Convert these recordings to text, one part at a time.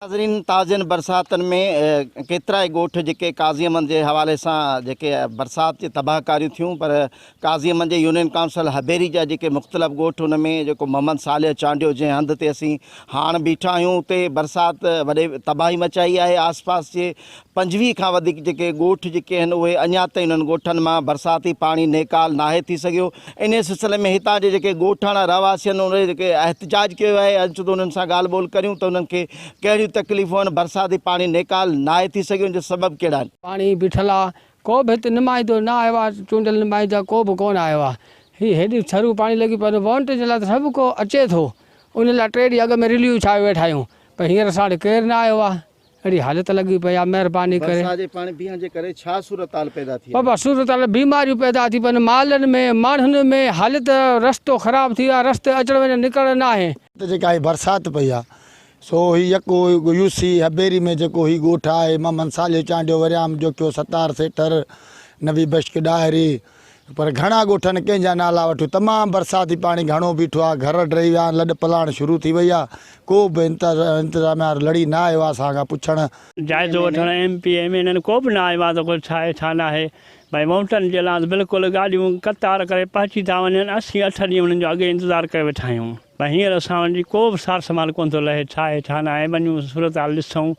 ناظرين تازين برساتن ۾ ڪيترائي ڳوٺ جيڪي قاضي احمد جي حوالي سان جيڪي برسات جي تباهه ڪاريون ٿيون پر قاضي احمد جي يونين ڪائونسل هبيري جا جيڪي مختلف ڳوٺ ان ۾ جيڪو محمد صالح چانڊيو جنهن هنڌ تي اسين هاڻ بيٺا آهيون اتي برسات وڏي تباهي مچائي آهي آس پاس جي 25 کان وڌيڪ جيڪي ڳوٺ جيڪي آهن اهي اڃا تائين انهن ڳوٺن مان برساتي پاڻي نيڪال ناهي ٿي سگهيو. انهي سلسلي ۾ هتان جي جيڪي ڳوٺاڻا رهواسي آهن انهن جيڪي احتجاج ڪيو آهي اچو ته انهن سان ڳالهه ٻولهه ڪريون ته انهن کي ڪهڙيون تڪليفون آهن برساتي پاڻي نيڪال ناهي ٿي سگهيو ان جو سبب ڪهڙا آهن. پاڻي بيٺل آ ڪو به هت نمائندو نه آيو آ چونڊيل نمائندا ڪو به ڪونه آيو آ هي هيڏي ڇرو پاڻي لڳي پيو آ وونٽ جي لاء ته سڀ ڪو اچي ٿو ان لاء ٽي ڏينهن اڳ ۾ رليون وڇايو ويٺا آهيون پر هينئر اسان وٽ ڪير نه آيو آ. اهڙي حالت لڳي پئي آ مهرباني ڪري. برسات جي پاڻي بيهڻ جي ڪري ڇا صورتحال پيدا ٿي آهي؟ بابا صورتحال بيماريون پيدا ٿي پون مالن ۾ ماڻهن ۾ حالت رستو خراب ٿي ويو آ رستي اچڻ وڃڻ نڪرڻ ناهي. ته جيڪا هي برسات پئي آ سو هي يڪو يو سي هبيري ۾ جيڪو هي ڳوٺ آهي محمد صالح چانڊيو وريام جوکيو ستار سيٺر نبي بخش ڏاهري پر گهڻا ڳوٺن ڪنهن جا نالا وٺون تمام برساتي پاڻي گهڻو بيٺو آهي گهر ڊهي ويا آهن لڏ پلاڻ شروع ٿي وئي آهي ڪو به انتظاميا وارو لڙي نه آيو آهي اسان کان پڇڻ. جائزو وٺڻ M P M N N ڪو به نه آيو آهي ته ڪو ڇا آهي ڇا ناهي ڀائي وونٽن جي لاء بلڪل گاڏيون قطار ڪري پهچي ٿا وڃن اسين اٺ ڏينهن انهن جو اڳي انتظار ڪري ويٺا آهيون ڀائي هينئر اسان وٽ جي ڪو به سار سنڀال ڪونه ٿو لهي ڇا آهي ڇا ناهي وڃون صورتحال ڏسون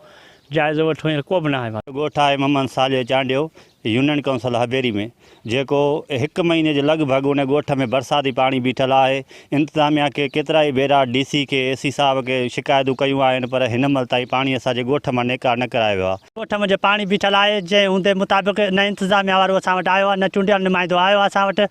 جائزو وٺون هينئر ڪو به نه آيو آهي. ڳوٺ آهي محمد صالح چانڊيو يونين ڪائونسل هبيري ۾ جيڪو هڪ مهيني جي لڳ ڀڳ ان ڳوٺ ۾ برساتي پاڻي بيٺل آهي انتظاميا کي ڪيترائي ڀيرا ڊي سي کي اي سي صاحب کي شڪايتون ڪيون آهن پر هن مهل تائين پاڻي اسان جي ڳوٺ مان نيڪار نه ڪرايو ويو آهي. ڳوٺ منجهه پاڻي بيٺل آهي جنهن هوندي مطابق نه انتظاميا وارو اسان وٽ آيو آهي نه چونڊيل نمائندو آيو آهي اسان وٽ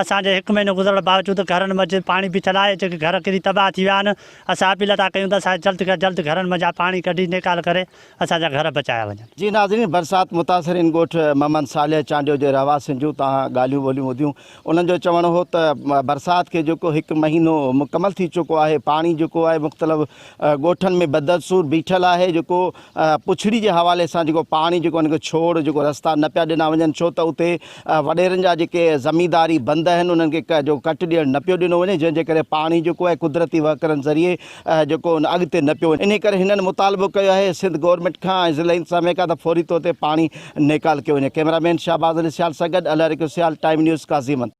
اسان جي هڪ مهينو گذرڻ باوجود گهرن منجهه پاڻي بيٺل آهي جيڪي گهر ڪري تباهه ٿي ويا آهن اسان اپيل ٿا ڪيون ته اسان جي جلد کان جلد گهرن منجهان پاڻي ڪڍي نيڪال ڪري اسان جا گهر بچايا وڃن. جي ناظرين برسات متاثرين ڳوٺ محمد صالح چانڊيو جي رهواسين جون توهان ڳالهيون ٻولهيون ٻڌيون انهن جو چوڻ هو ته برسات کي جيڪو هڪ مهينو مڪمل ٿي چڪو آهي پاڻي جيڪو آهي مختلف ڳوٺن ۾ بدستور بيٺل آهي جيڪو پڇڙي جي حوالي سان جيڪو پاڻي جيڪو ان کي ڇوڙ جيڪو رستا نه پيا ڏنا وڃن ڇو ته اتي وڏيرن جا جيڪي زمينداري بند آهن انهن کي جو ڪٽ ڏيڻ نه پيو ڏنو وڃي جنهن جي ڪري پاڻي جيڪو آهي قدرتي وهڪرن ذريعي جيڪو ان اڳتي نه پيو وڃي انهي ڪري هنن مطالبو ڪيو آهي سنڌ گورنمينٽ کان ۽ ضلعي انتظاميه کان ته فوري طور تي پاڻي نيڪال ڪيو وڃي ڪئميرا مين شهباز علي سيال سان گڏ الهرکيو سيال ٽائيم نيوز قاضي احمد.